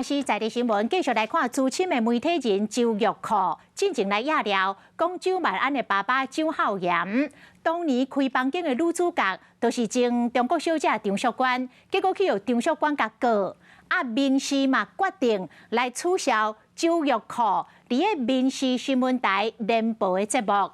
視在地新聞，繼續來看資深的媒體人周玉蔻，進前來掖料，講蔣萬安的爸爸蔣孝嚴，當年開房間的女主角，就是前中國小姐張淑娟，結果去予張淑娟共告，啊，民視嘛決定來取消周玉蔻佇个民視新聞台聯播的節目。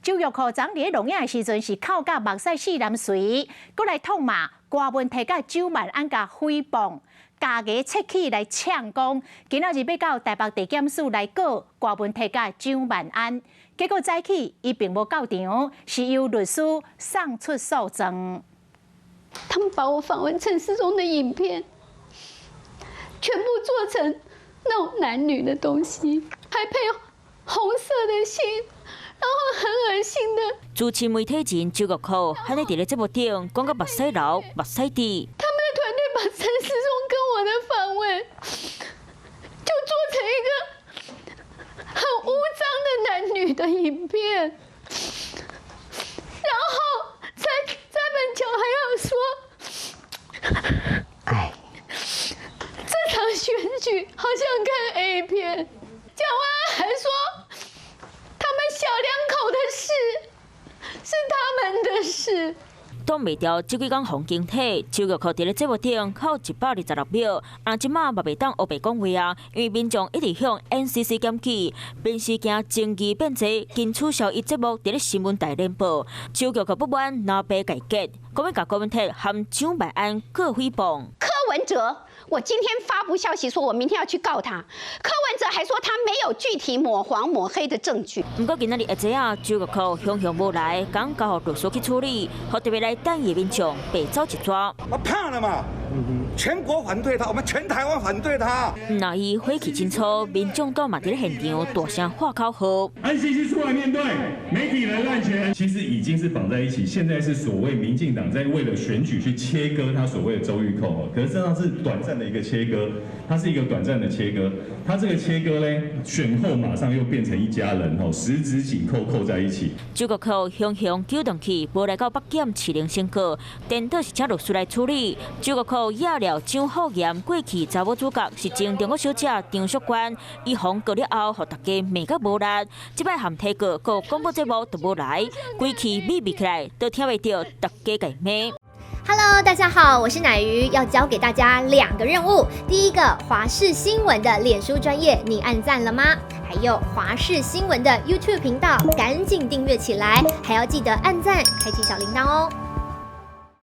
周玉蔻昨佇咧錄影的時陣是哭甲目屎四南垂，閣來痛罵柯文哲佮蔣萬安共誹謗。咬牙切齒來嗆講，今仔日欲到台北地檢署來告柯文哲佮蔣萬安，結果早起伊並無到場，是由律師送出訴狀。他們把我訪問陳時中的影片，全部做成那種男女的東西，還配紅色的心，然後很噁心的。主持媒體人周玉蔻，還咧佇咧節目頂講甲目屎流、目屎滴。他們的團隊把陳時中跟我的訪問，就做成一個很骯髒的男女的影片，然後蔡板橋還要說，哎，這場選舉好像看 A 片，講完還說他們小兩口的事是他們的事。擋袂牢，這幾工予人驚體，周玉蔻佇咧節目頂哭126秒，啊，這馬嘛袂當烏白講話啊，因為民眾一直向 NCC 檢舉，民視驚爭議變濟，緊取消伊節目佇咧新聞台聯播。周玉蔻不滿老爸改革，講欲共柯文哲和蔣萬安告誹謗。柯文哲，我今天發布消息說，我明天要去告他。柯文哲還說他沒有具體抹黃抹黑的證據。毋過今仔日下晝啊，周玉蔻雄雄無來，講交予律師去處理，予特別來等伊的民眾白走一逝。我怕了嘛？全國反對他，我們全台灣反對他。若伊火氣真粗，民眾黨嘛佇咧現場大聲喊口號。 NCC 出來面對媒體人濫權，其實已經是綁在一起。現在是所謂民進黨在為了選舉去切割他所謂的周玉蔻，可是這樣是短暫的一個切割，它是一個短暫的切割。它這個切割呢，選後馬上又變成一家人，吼，十指緊扣扣在一起。周玉蔻雄雄糾轉去，無來到北檢市民宣告，顛倒是請律師來處理。周玉蔻掖料蔣孝嚴過去查某主角是前中國小姐張淑娟，伊予人告了後，予大家罵甲無力。這擺含提告，閣廣播節目都無來，規氣秘密起來，都聽袂著大家共罵。 Hello，大家好，我是乃瑜，要交給大家兩個任務。第一個，華視新聞的臉書專頁，你按讚了嗎？還有華視新聞的 YouTube 頻道，趕緊訂閱起來，還要記得按讚，開啟小鈴鐺哦。